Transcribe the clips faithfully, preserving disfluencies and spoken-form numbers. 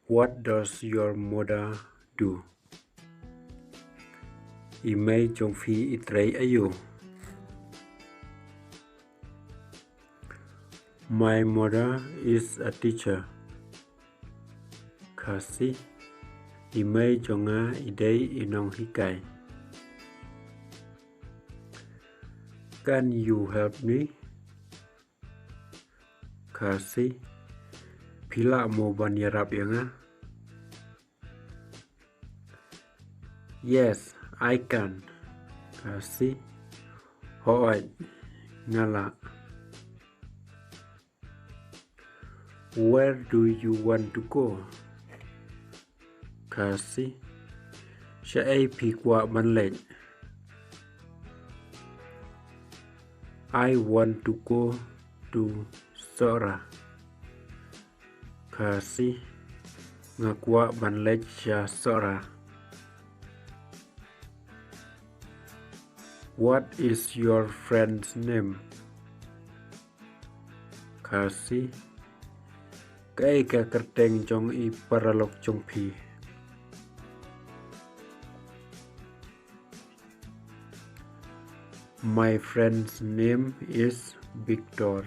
What does your mother do? I mei jong phi i trei aïu? My mother is a teacher. Khasi. I mei jong nga i dei i nonghikai. Can you help me? Khasi. Phi lah mo ban ïarap ïa nga? Yes, I can. Khasi. Hooid, nga lah. Where do you want to go? Khasi. Shaei phi kwah ban leit? I want to go to Sohra. Khasi. Nga kwah ban leit sha Sohra. What is your friend's name? Khasi. Kaei ka kyrteng jong i paralok jong phi? My friend's name is Victor.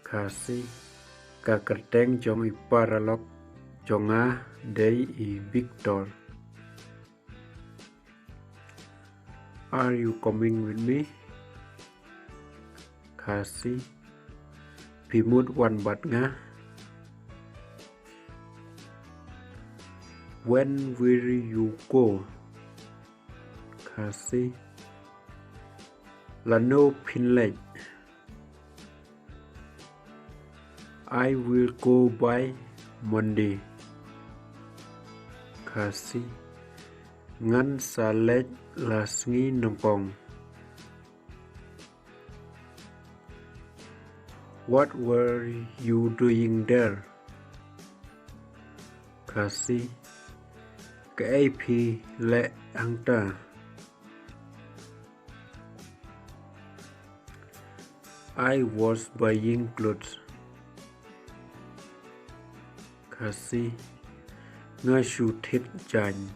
Khasi. Ka kyrteng jong i paralok jong nga dei i Victor. Are you coming with me? Khasi. Phi mut wan bad nga? When will you go? Khasi. Lano phin leit? I will go by Monday. Khasi. Ngan sa leit la sngi nyngkong. What were you doing there? Khasi. Kaei phi leh hangta? I was buying clothes. Khasi. Nga shu thied jaiñ.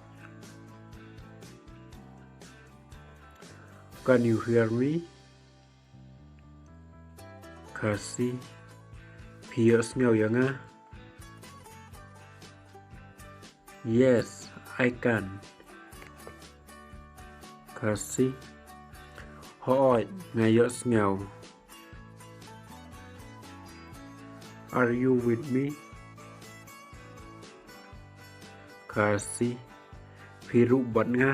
Can you hear me? Khasi. Phi ïohsngew ïa nga? Yes, I can. Khasi. Hooid, nga ïohsngew. Are you with me? Khasi. Phi ruh bad nga?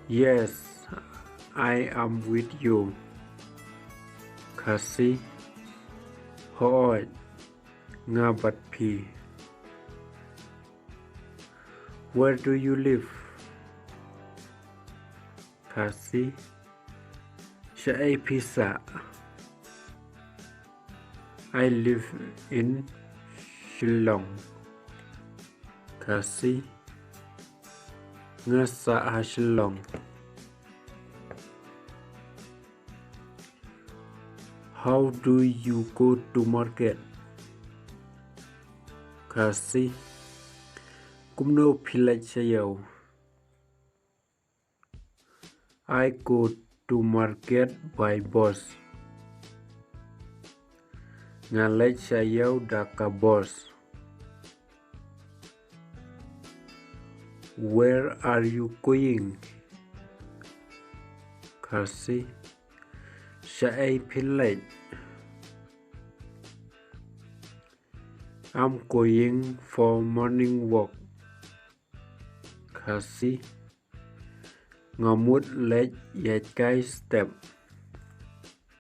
Yes, I am with you. Khasi. Hooid, nga bad phi. Where do you live? Khasi. Shaei phi sah? I live in Shillong. Khasi. Nga sah ha Shillong. How do you go to market? Khasi. Kumno phi leit sha ïew? I go to market by bus. Nga leit sha ïew da ka bus. Where are you going? Khasi. Shaei phi leit? I'm going for morning walk. Khasi. Nga mut leit ïaid kai step.